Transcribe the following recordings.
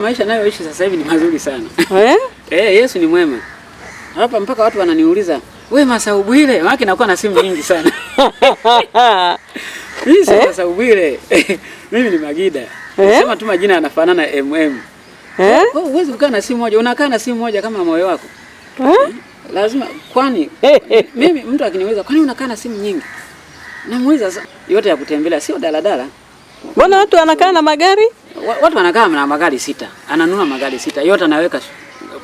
Maisha nayoishi sasa hivi ni mazuri sana. Eh? Eh, Yesu ni mwema. Hapa mpaka watu wananiuliza, "We Masau Bwire?" Maana nakuwa na simu nyingi sana. Mimi si Eh? Masau Bwire. Mimi ni Magida. Eh? Sema tu majina yanafanana MM. Eh? Wewe huwezi kukaa na simu moja, unakaa na simu moja kama moyo wako. Eh? Lazima kwani mimi mtu akiniuliza, "Kwani unakaa na simu nyingi?" Namuuliza yote ya kutembelea sio daladala. Mbona watu wanakaa na magari? Watu wanakaa na magari 6, ananunua magari 6, yote anaweka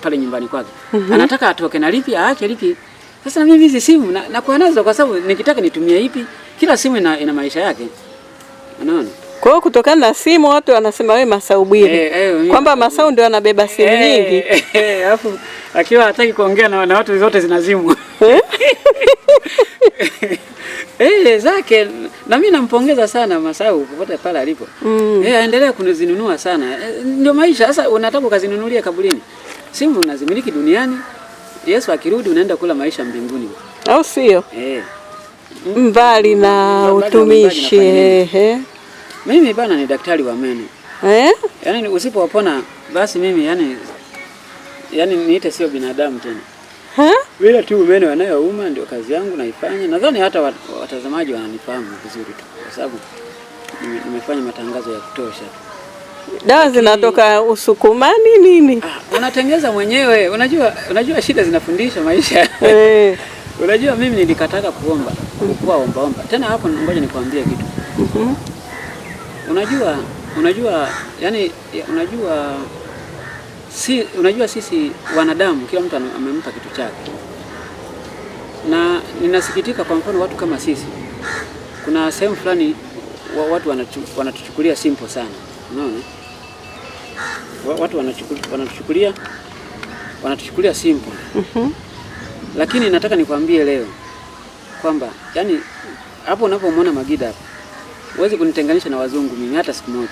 pale nyumbani kwake. Anataka atoke na lipi, aache lipi. Sasa na mimi hizi simu na kwa nazo kwa sababu nikitaka nitumie ipi, kila simu ina maisha yake. Unaona? Kwa hiyo kutokana na simu watu wanasema wewe Masau Bwire. Mimi Kwamba Masau ndio anabeba simu nyingi. Alafu akiwa hataki kuongea na watu zote zinazimwa. Eh? Zake na mimi nampongeza sana Masau popote pale alipo. Aendelee kunizinunua sana. Ndio maisha. Sasa unataka ukazinunulie kaburini. Simu unazimiliki duniani. Yesu akirudi unaenda kula maisha mbinguni. Au sio? Mbali na Mbali na utumishi. uimbaji nafanya nini? Ehe. Mimi bana ni daktari wa meno. Eh? Yaani usipopona basi mimi yani niite sio binadamu tena. Ha? Bila tu meno yanayouma ndio kazi yangu naifanya. Nadhani hata watazamaji wananifahamu vizuri tu kwa sababu nimefanya matangazo ya kutosha tu. Dawa zinatoka Usukumani nini? Unatengeza mwenyewe. Unajua shida zinafundisha maisha. Unajua mimi nilikataka kuomba, kuwa omba omba. Tena hapo ngoja nikwambie kitu. Unajua sisi wanadamu kila mtu amempa kitu chake. Na ninasikitika kwa mfano watu kama sisi. Kuna sehemu fulani watu wanatuchukulia simple sana. Unaona? Watu wanatuchukulia simple. Lakini nataka nikwambie leo kwamba hapo unapomwona Magida hapo huwezi kunitenganisha na wazungu mimi hata siku moja.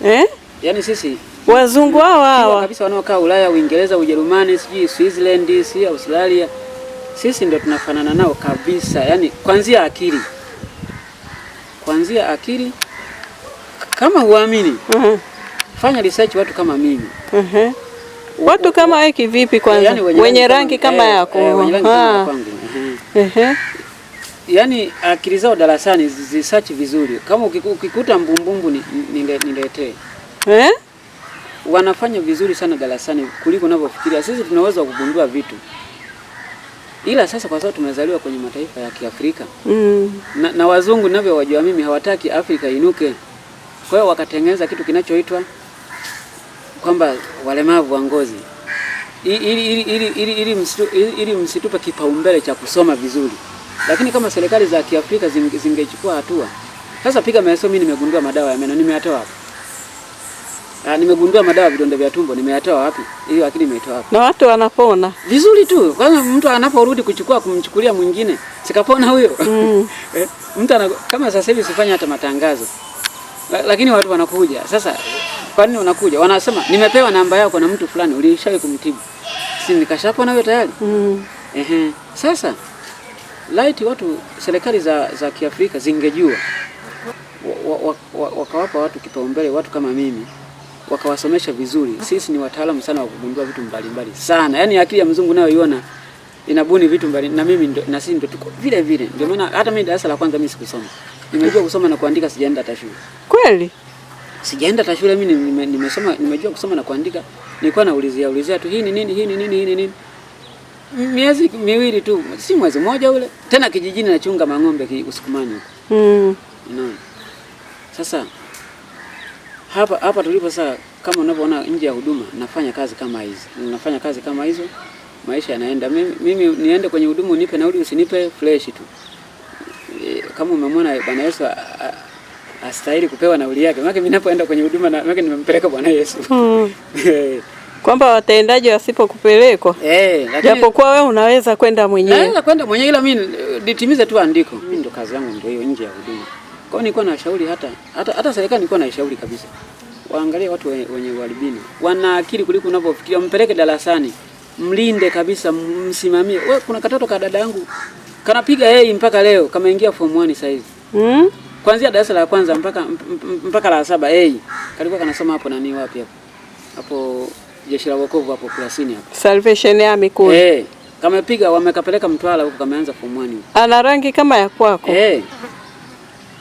Eh? Yaani sisi wazungu hawa hawa kabisa wanaokaa Ulaya, Uingereza, Ujerumani, sijui Switzerland, si Australia, sisi ndio tunafanana nao kabisa. Yaani kuanzia akili. Kuanzia akili kama huamini. Fanya research watu kama mimi. Watu kama wewe kivipi kwanza? Yaani wenye Wenye rangi rangi kama yako. Wenye rangi kama kwangu. Yaani akili zao darasani zisearch vizuri. Kama ukikuta mbumbumbu niletee. Eh? Wanafanya vizuri sana darasani kuliko unavyofikiria. Sisi tunaweza kugundua vitu. Ila sasa kwa sababu tumezaliwa kwenye mataifa ya Kiafrika. Na wazungu ninavyowajua mimi hawataki Afrika inuke. Kwa hiyo wakatengeneza kitu kinachoitwa kwamba walemavu wa ngozi. Ili msitupe kipaumbele cha kusoma vizuri. Lakini kama serikali za Kiafrika zingechukua hatua. Sasa piga mahesabu, mimi nimegundua madawa ya meno nimeyatoa wapi? Nimegundua madawa vidonda vya tumbo nimeyatoa wapi? Hiyo akili nimeitoa wapi? Na watu wanapona vizuri tu. Kwanza mtu anaporudi kuchukua kumchukulia mwingine, sikapona huyo. Mtu kama sasa hivi sifanya hata matangazo. Lakini watu wanakuja. Sasa kwa nini wanakuja? Wanasema nimepewa namba yako na mtu fulani, ulishawahi kumtibu. Si nikashapona huyo tayari? Sasa light watu serikali za Kiafrika zingejua wakawapa watu kipaumbele, watu kama mimi wakawasomesha vizuri. Sisi ni wataalamu sana wa kugundua vitu mbalimbali sana. Yaani akili ya mzungu nayo iona inabuni vitu mbali, na mimi ndo, na sisi ndo tuko vile vile. Ndio maana hata mimi darasa la kwanza mimi sikusoma. Nimejua kusoma na kuandika sijaenda hata shule. Kweli? Sijaenda hata shule mimi, nimesoma, nimejua kusoma na kuandika. Nilikuwa naulizia ulizia tu hii ni nini, hii ni nini, hii ni nini. Miezi miwili tu, si mwezi mmoja ule. Tena kijijini nachunga mang'ombe Usukumani huko. Unaona? Sasa hapa tulipo sasa, kama unavyoona nje ya huduma nafanya kazi kama hizi. Nafanya kazi kama hizo, maisha yanaenda. Mimi niende kwenye huduma unipe nauli usinipe fresh tu. Kama umemwona Bwana Yesu astahili kupewa nauli yake. Maana mimi ninapoenda kwenye huduma na maana nimempeleka Bwana Yesu. Kwamba watendaji wasipokupelekwa. Lakini japokuwa wewe unaweza kwenda mwenyewe. Naweza kwenda mwenyewe ila mimi nitimize tu andiko. Mimi ndo kazi yangu ndio hiyo nje ya huduma. Kwa hiyo nilikuwa nashauri hata serikali nilikuwa naishauri kabisa. Waangalie watu wenye ualbino. Wana akili kuliko unavyofikiria. Mpeleke darasani. Mlinde kabisa, msimamie. Wewe kuna katoto ka dada yangu kanapiga A mpaka leo, kameingia form 1 sasa hivi. Kuanzia darasa la kwanza mpaka la 7 A. Kalikuwa kanasoma hapo nani wapi hapo? Hapo Jeshi la Wokovu hapo Kurasini hapo. Salvation Army kule. Kamepiga wamekapeleka Mtwara huko, kameanza form 1 huko. Ana rangi kama ya kwako.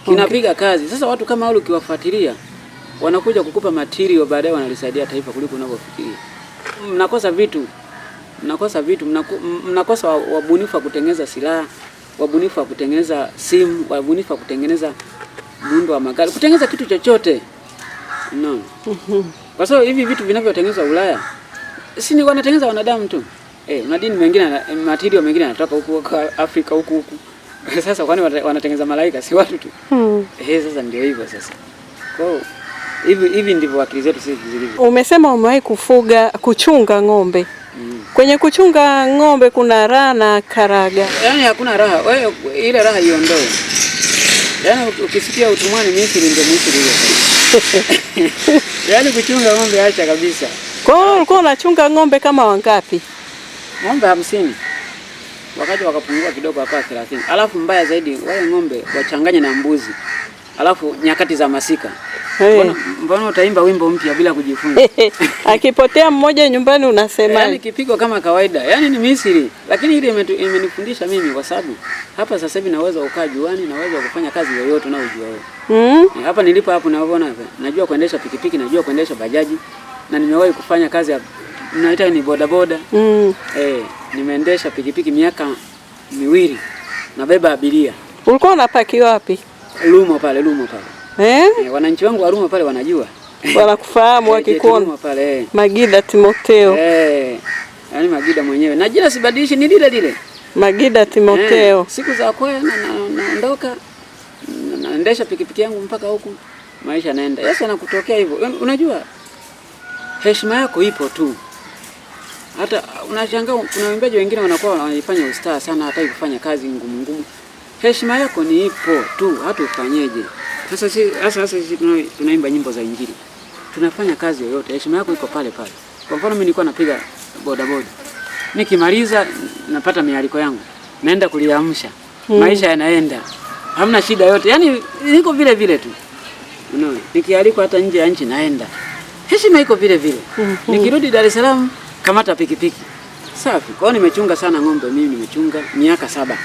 Kinapiga kazi. Sasa watu kama wale ukiwafuatilia wanakuja kukupa material baadaye wanalisaidia taifa kuliko unavyofikiria. Mnakosa vitu. Mnakosa vitu, mnakosa wabunifu wa kutengeneza silaha, wabunifu wa kutengeneza simu, wabunifu wa kutengeneza muundo wa magari, kutengeneza kitu chochote. No. Kwa sababu hivi vitu vinavyotengenezwa Ulaya si ni wanatengeneza wanadamu tu. Madini mengine, material mengine yanatoka huku huku Afrika huku huku. Sasa kwani wanatengeneza malaika si watu tu? Sasa ndio hivyo sasa. Kwa hiyo hivi ndivyo akili zetu sisi zilivyo. Umesema umewahi kufuga, kuchunga ng'ombe. Kwenye kuchunga ng'ombe kuna raha na karaga. Yaani hakuna raha. Wewe ile raha iondoe. Yaani ukisikia utumwani Misri ndio Misri hiyo. Yaani kuchunga ng'ombe acha kabisa. Kwa hiyo ulikuwa unachunga ng'ombe kama wangapi? Ng'ombe 50. Wakaja wakapungua kidogo wakawa 30. Alafu mbaya zaidi wale ng'ombe wachanganye na mbuzi. Alafu nyakati za masika. Mbona utaimba wimbo mpya bila kujifunza? Akipotea mmoja nyumbani unasema. Yaani kipigo kama kawaida. Yaani ni Misri. Lakini ile imenifundisha mimi kwa sababu hapa sasa hivi naweza kukaa juani, naweza kufanya kazi yoyote unayojua wewe. Hapa nilipo hapo naona hapa. Najua kuendesha pikipiki, najua kuendesha bajaji na nimewahi kufanya kazi ya mnaita ni boda boda. Nimeendesha pikipiki miaka 2 nabeba abiria. Ulikuwa unapaki wapi? Lumo pale, Lumo pale. Wananchi wangu wa Lumo pale wanajua. Wanakufahamu wakikuona. Lumo pale. Magida Timoteo. Yaani Magida mwenyewe. Na jina sibadilishi ni lile lile. Magida Timoteo. Siku za kwaya naondoka naendesha pikipiki yangu mpaka huku. Maisha yanaenda. Yesu anakutokea hivyo. Unajua heshima yako ipo tu. Hata unashangaa kuna waimbaji wengine wanakuwa wanajifanya ustaa sana hata kufanya kazi ngumu ngumu. Heshima yako ni ipo tu, hata ufanyeje. Sasa sisi tunaimba nyimbo za Injili. Tunafanya kazi yoyote, heshima yako iko pale pale. Kwa mfano mimi nilikuwa napiga boda boda. Nikimaliza napata mialiko yangu. Naenda kuliamsha. Maisha yanaenda. Hamna shida yote. Yaani niko vile vile tu. Unaona? Nikialikwa hata nje ya nchi naenda. Heshima iko vile vile. Nikirudi Dar es Salaam kamata pikipiki. Safi. Kwa hiyo nimechunga sana ng'ombe mimi, nimechunga miaka 7.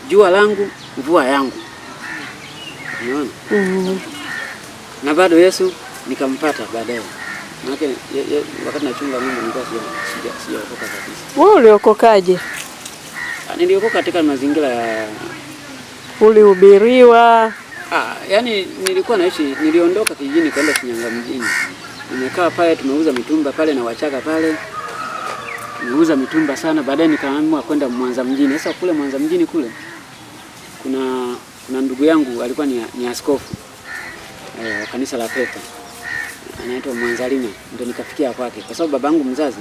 Jua langu, mvua yangu. Unaona? Na bado Yesu nikampata baadaye. Maana wakati nachunga ng'ombe nilikuwa sijaokoka kabisa. Wewe uliokokaje? Niliokoka katika mazingira ya ulihubiriwa? Yaani nilikuwa naishi, niliondoka kijijini kwenda Shinyanga mjini. Nimekaa pale, tumeuza mitumba pale na Wachaga pale. Nimeuza mitumba sana, baadaye nikaamua kwenda Mwanza mjini. Sasa kule Mwanza mjini kule kuna ndugu yangu alikuwa ni askofu kanisa la Pepe. Anaitwa Mwanzalima, ndio nikafikia kwake. Kwa sababu babangu mzazi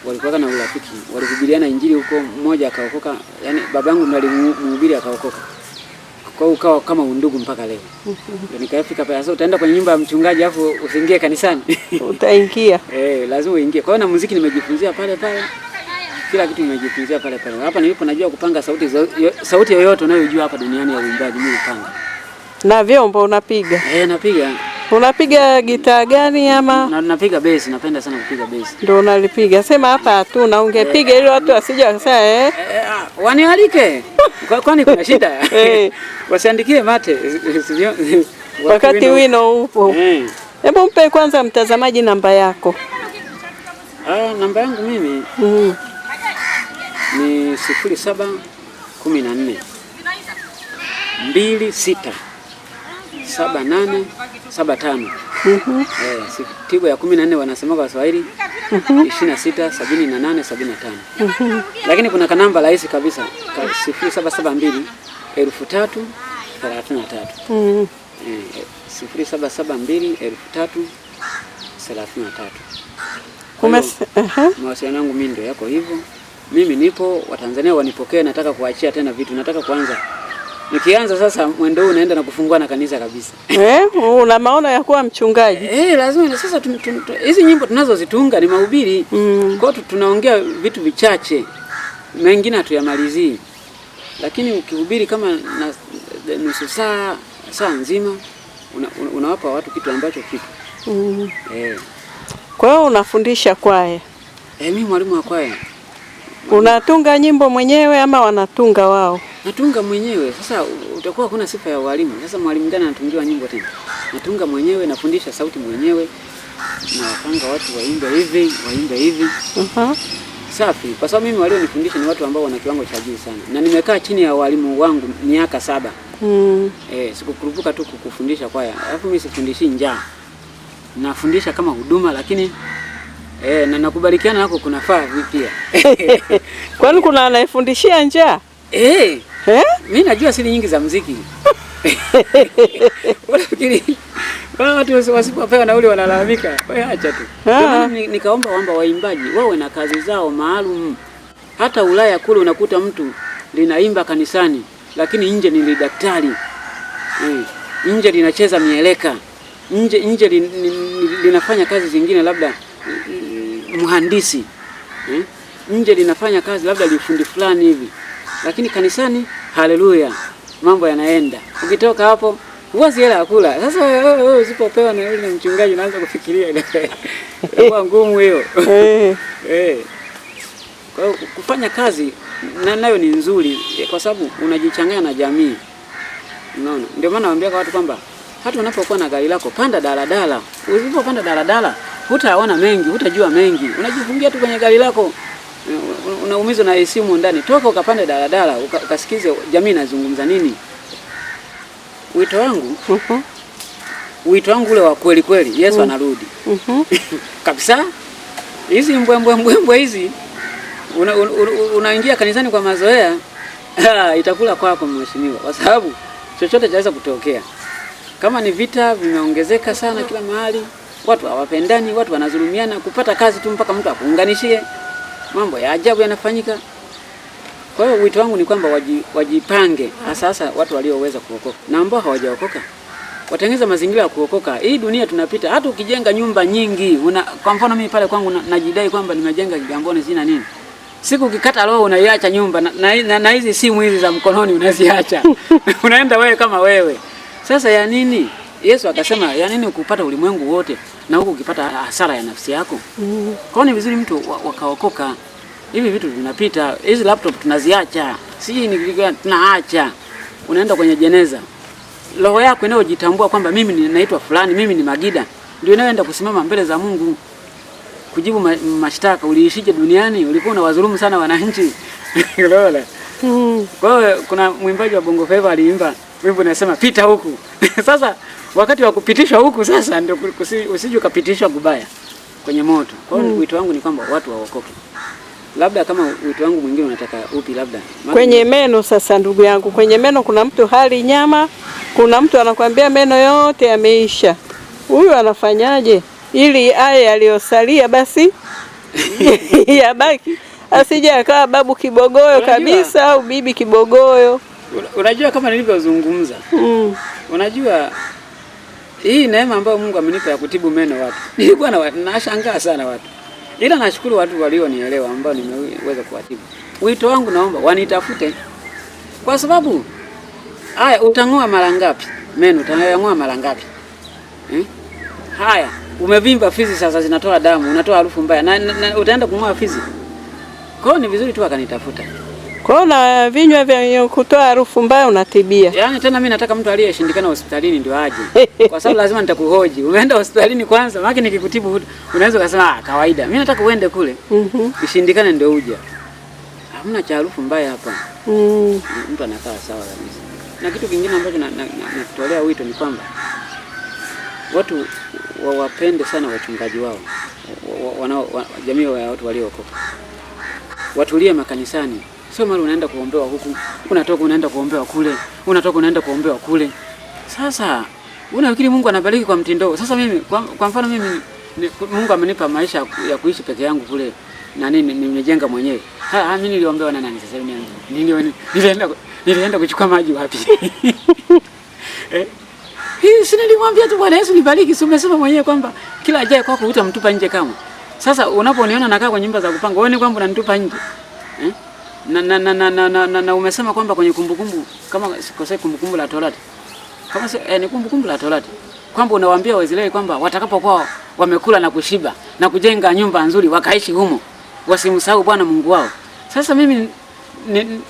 walikuwa na urafiki, walihubiriana Injili huko, mmoja akaokoka, yani babangu ndiye alimhubiri akaokoka. Kwa hiyo ukawa kama undugu mpaka leo. Ndio nikafika pale. Sasa utaenda kwenye nyumba ya mchungaji afu usiingie kanisani. Utaingia. Lazima uingie. Kwa hiyo na muziki nimejifunzia pale pale. Kila kitu nimejifunzia pale pale. Hapa nilipo najua kupanga sauti yoyote unayojua hapa duniani ya uimbaji mimi napanga. Na vyombo unapiga? Napiga. Unapiga gitaa gani ama? Napiga bass, napenda sana kupiga bass. Ndio unalipiga. Sema hapa hatuna, ungepiga ili watu wasije wakasema Wanialike. Kwani kuna shida? Wasiandikie mate. Wakati wino upo. Hebu mpe kwanza mtazamaji namba yako. Namba yangu mimi ni 0714 26 78 75. Tigo ya 14 wanasema kwa Kiswahili 26 78 75. Lakini kuna kanamba rahisi kabisa 0772 3033. 0772 3033. Mawasiliano yangu mimi ndio yako hivyo. Mimi nipo, Watanzania wanipokee, nataka kuachia tena vitu, nataka kuanza. Nikianza sasa mwendo huu naenda na kufungua na kanisa kabisa. Una maono ya kuwa mchungaji? Lazima sasa hizi nyimbo tunazozitunga ni mahubiri. Kwa hiyo tunaongea vitu vichache. Mengine hatuyamalizii. Lakini ukihubiri kama nusu saa, saa nzima unawapa watu kitu ambacho kipo. Kwa hiyo unafundisha kwaya? Mimi mwalimu wa kwaya. Unatunga nyimbo mwenyewe ama wanatunga wao? Natunga mwenyewe. Sasa utakuwa kuna sifa ya walimu. Sasa mwalimu gani anatungiwa nyimbo tena? Natunga mwenyewe, nafundisha sauti mwenyewe, nawapanga watu waimbe hivi, waimbe hivi. Safi, kwa sababu mimi walionifundisha ni watu ambao wana kiwango cha juu sana, na nimekaa chini ya walimu wangu miaka 7. Sikukurupuka tu kukufundisha kwaya. Alafu mimi sifundishi njaa. Nafundisha kama huduma, lakini na nakubalikiana nako kunafaa pia. Kwani kuna anayefundishia njaa? Mimi najua siri nyingi za muziki. Unafikiri wala watu wasipopewa nauli wanalalamika? Wewe acha tu. Ndio nikaomba kwamba waimbaji wawe na kazi zao maalum. Hata Ulaya kule unakuta mtu linaimba kanisani, lakini nje ni daktari. Nje linacheza mieleka. Nje linafanya kazi zingine, labda mhandisi. Nje linafanya kazi labda lifundi fulani hivi. Lakini kanisani, haleluya, mambo yanaenda. Ukitoka hapo huwezi hela kula. Sasa wewe usipopewa na yule mchungaji unaanza kufikiria ile. Inakuwa ngumu hiyo. Kwa hiyo kufanya kazi nayo ni nzuri kwa sababu unajichanganya na jamii. Unaona? Ndio maana nawaambia kwa watu kwamba hata unapokuwa na gari lako panda daladala. Usipopanda daladala hutaona mengi, hutajua mengi. Unajifungia tu kwenye gari lako, unaumizwa na AC humo ndani. Toka ukapande daladala, ukasikize jamii inazungumza nini. Wito wangu, wito wangu ule wa kweli kweli, Yesu anarudi. Kabisa. Hizi mbwembwe hizi unaingia kanisani kwa mazoea, itakula kwako mheshimiwa, kwa sababu chochote chaweza kutokea. Kama ni vita vimeongezeka sana kila mahali, watu hawapendani, watu wanadhulumiana, kupata kazi tu mpaka mtu akuunganishie. Mambo ya ajabu yanafanyika. Kwa hiyo wito wangu ni kwamba wajipange, hasa hasa watu walioweza kuokoka na ambao hawajaokoka watengeneze mazingira ya kuokoka. Hii dunia tunapita, hata ukijenga nyumba nyingi, kwa mfano mimi pale kwangu najidai kwamba nimejenga Kigamboni sina nini. Siku ukikata roho unaiacha nyumba na hizi simu hizi za mkononi unaziacha. Unaenda wewe kama wewe. Sasa ya nini? Yesu akasema ya nini ukupata ulimwengu wote na huku ukipata hasara ya nafsi yako? Kwa ni vizuri mtu wakaokoka. Hivi vitu vinapita, hizi laptop tunaziacha. Siji ni tunaacha. Unaenda kwenye jeneza. Roho yako inayojitambua kwamba mimi ninaitwa fulani, mimi ni Magida, ndio inayoenda kusimama mbele za Mungu kujibu mashtaka. Uliishije duniani? Ulikuwa unawadhulumu sana wananchi. Unaona? Kwa hiyo kuna mwimbaji wa Bongo Flava aliimba wimbo unasema pita huku. Sasa wakati wa kupitishwa huku sasa ndio usije ukapitishwa kubaya kwenye moto. Kwa hiyo wito wangu ni kwamba watu waokoke. Labda kama wito wangu mwingine unataka upi labda? Kwenye meno sasa, ndugu yangu, kwenye meno kuna mtu hali nyama, kuna mtu anakuambia meno yote yameisha. Huyu anafanyaje ili haya yaliyosalia basi yabaki, asije akawa babu kibogoyo kabisa au bibi kibogoyo? Unajua kama nilivyozungumza. Unajua hii neema ambayo Mungu amenipa ya kutibu meno watu. Nilikuwa nashangaa sana watu. Ila nashukuru watu walionielewa ambao nimeweza kuwatibu. Wito wangu naomba wanitafute. Kwa sababu haya utangoa mara ngapi? Meno utangoa mara ngapi? Haya, umevimba fizi sasa zinatoa damu, unatoa harufu mbaya na utaenda kungoa fizi. Kwa hiyo ni vizuri tu akanitafuta. Kwa hiyo na vinywa vya kutoa harufu mbaya unatibia. Yaani tena mimi nataka mtu aliyeshindikana hospitalini ndio aje. Kwa sababu lazima nitakuhoji. Umeenda hospitalini kwanza, maana nikikutibu unaweza ukasema kawaida. Mimi nataka uende kule. Ishindikane ndio uje. Hamna cha harufu mbaya hapa. Mtu anakaa sawa kabisa. Na kitu kingine ambacho nakutolea wito ni kwamba watu wawapende sana wachungaji wao. Jamii ya watu waliookoka. Watulie makanisani. Sio mara unaenda kuombewa huku, unatoka unaenda kuombewa kule, unatoka unaenda kuombewa kule. Sasa unafikiri Mungu anabariki kwa mtindo? Sasa mimi kwa mfano mimi Mungu amenipa maisha ya kuishi peke yangu kule na nini nimejenga mwenyewe. Mimi niliombewa na nani sasa hivi? Nilienda kuchukua maji wapi? Hii si nilimwambia tu Bwana Yesu nibariki, si umesema mwenyewe kwamba kila ajaye kwako hutamtupa nje kama. Sasa unaponiona nakaa kwa nyumba za kupanga, wewe ni kwamba unanitupa nje. Na umesema kwamba kwenye kumbukumbu, kama sikosei kumbukumbu la Torati. Kama ni kumbukumbu la Torati. Kwamba unawaambia Waisraeli kwamba watakapokuwa Wamekula na kushiba na kujenga nyumba nzuri wakaishi humo, wasimsahau Bwana Mungu wao. Sasa mimi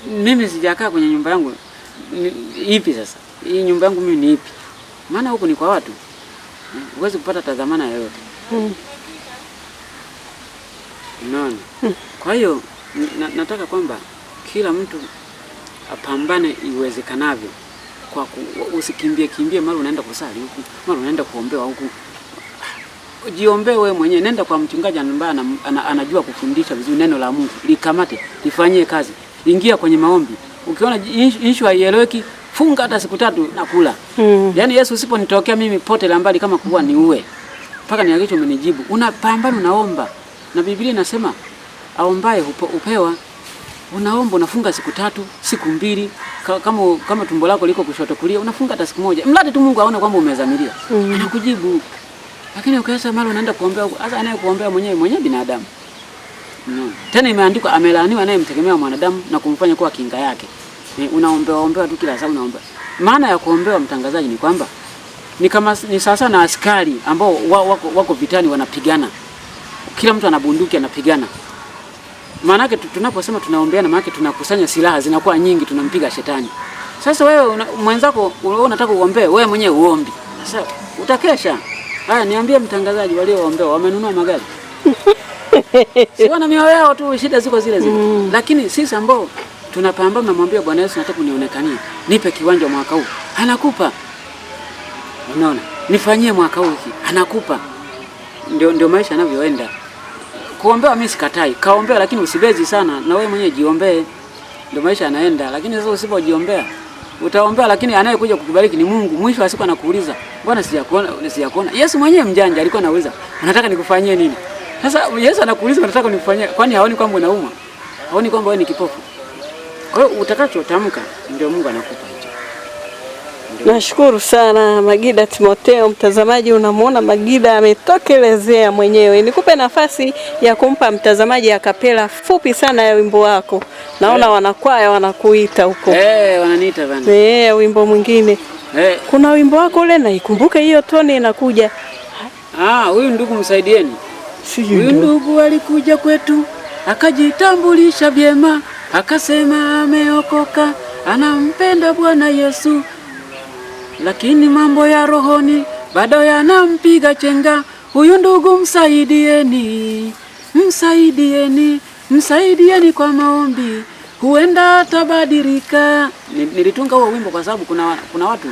mimi sijakaa kwenye nyumba yangu ipi sasa? Hii nyumba yangu mimi ni ipi? Maana huku ni kwa watu. Huwezi kupata tazamana yoyote. Unaona? Kwa hiyo nataka kwamba kila mtu apambane iwezekanavyo. Kwa usikimbie kimbie, mara unaenda kusali huku, mara unaenda kuombewa huku. Jiombee wewe mwenyewe, nenda kwa mchungaji ambaye anajua kufundisha vizuri neno la Mungu, likamate, lifanyie kazi. Ingia kwenye maombi. Ukiona issue haieleweki, funga hata siku 3 na kula. Yaani Yesu usiponitokea mimi pote la mbali kama kuwa niue. Mpaka nihakikishe umenijibu. Unapambana, unaomba. Na Biblia inasema aombaye upewa. Unaomba, unafunga siku 3, siku 2, kama tumbo lako liko kushoto kulia, unafunga hata siku 1. Mradi tu Mungu aone kwamba umezamiria. Anakujibu. Lakini ukiacha mara unaenda kuombea huko, hasa anayekuombea mwenyewe binadamu. No. Tena imeandikwa amelaaniwa anayemtegemea mwanadamu na kumfanya kuwa kinga yake. Unaombewa ombewa tu kila saa unaomba. Maana ya kuombewa, mtangazaji, ni kwamba ni kama ni sasa na askari ambao wako vitani wanapigana. Kila mtu ana bunduki anapigana. Maana yake tunaposema tunaombeana, maana yake tunakusanya silaha zinakuwa nyingi, tunampiga shetani. Sasa wewe mwenzako wewe unataka uombee, wewe mwenyewe uombi. Sasa utakesha. Haya, niambie mtangazaji, walioombewa wamenunua magari? Sio na mioyo yao tu, shida ziko zile zile. Lakini sisi ambao tunapambana, namwambia Bwana Yesu, nataka unionekanie, nipe kiwanja mwaka huu, anakupa. Unaona? Nifanyie mwaka huu hiki, anakupa. Ndio maisha yanavyoenda. Kuombewa mimi sikatai. Kaombea, lakini usibezi sana, na wewe mwenyewe jiombee. Ndio maisha yanaenda. Lakini sasa usipojiombea, utaombea lakini anayekuja kukubariki ni Mungu. Mwisho wa siku anakuuliza, "Bwana sijakuona." Yesu mwenyewe mjanja alikuwa anauliza, "Unataka nikufanyie nini?" Sasa Yesu anakuuliza unataka nikufanyie, kwani haoni kwamba unauma? Haoni kwamba wewe ni kipofu? Kwa hiyo utakachotamka ndio Mungu anakupa hicho. Nashukuru sana Magida Timoteo. Mtazamaji, unamuona Magida ametokelezea mwenyewe. Nikupe nafasi ya kumpa mtazamaji akapela fupi sana ya wimbo wako. Naona wanakwaya wanakuita huko. Wananiita bana. Wimbo mwingine. Kuna wimbo wako ule, naikumbuka hiyo tone inakuja. Huyu ndugu msaidieni. Huyu ndugu alikuja kwetu akajitambulisha vyema, akasema ameokoka, anampenda Bwana Yesu. Lakini mambo ya rohoni bado yanampiga chenga. Huyu ndugu msaidieni, msaidieni, msaidieni kwa maombi, huenda atabadilika. Nilitunga huo wimbo kwa sababu kuna watu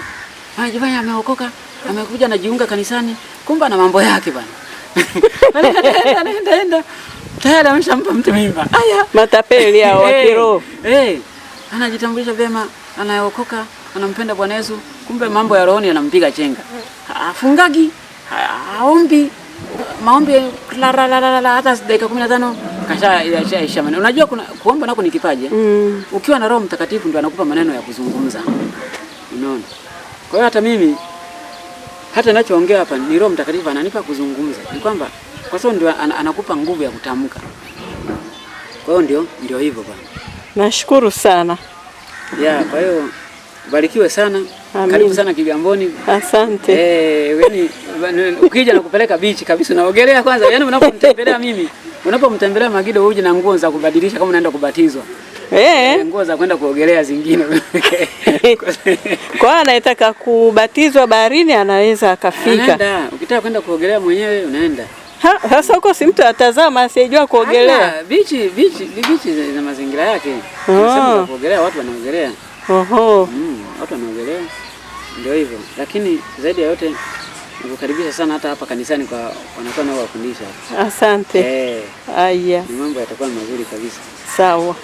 wanajifanya ameokoka, amekuja anajiunga kanisani, kumbe ana mambo yake bana. Anaenda tayari ameshampa mtu mimba. Aya, matapeli hao wa kiroho. Anajitambulisha vyema, anaokoka, anampenda Bwana Yesu, kumbe mambo ya rohoni yanampiga chenga. Afungagi, haombi, maombi la la la la, hata dakika 15 kashaisha maneno. Unajua kuna kuomba nako ni kipaji. Ukiwa na Roho Mtakatifu ndio anakupa maneno ya kuzungumza. Unaona? Kwa hiyo hata mimi hata ninachoongea hapa ni Roho Mtakatifu ananipa kuzungumza. Ni kwamba kwa sababu ndio anakupa nguvu ya kutamka. Kwa hiyo ndio hivyo bwana. Nashukuru sana. Kwa hiyo barikiwe sana. Amin. Karibu sana Kigamboni. Asante. Yaani ukija na kupeleka bichi kabisa unaogelea kwanza. Yaani unapomtembelea mimi, unapomtembelea Magido uje na nguo za kubadilisha kama unaenda kubatizwa. Nguo za kwenda kuogelea zingine. Kwa anayetaka kubatizwa baharini anaweza akafika. Unaenda, ukitaka kwenda kuogelea mwenyewe unaenda. Sasa huko si mtu atazama asijua kuogelea. Bichi zina mazingira yake. Sasa kuogelea watu wanaogelea. Oho. Watu wanaogelea. Ndio hivyo. Lakini zaidi ya yote nakukaribisha sana hata hapa kanisani kwa wanakuwa nao wafundisha. Asante. Aya. Ni mambo yatakuwa mazuri kabisa. Sawa.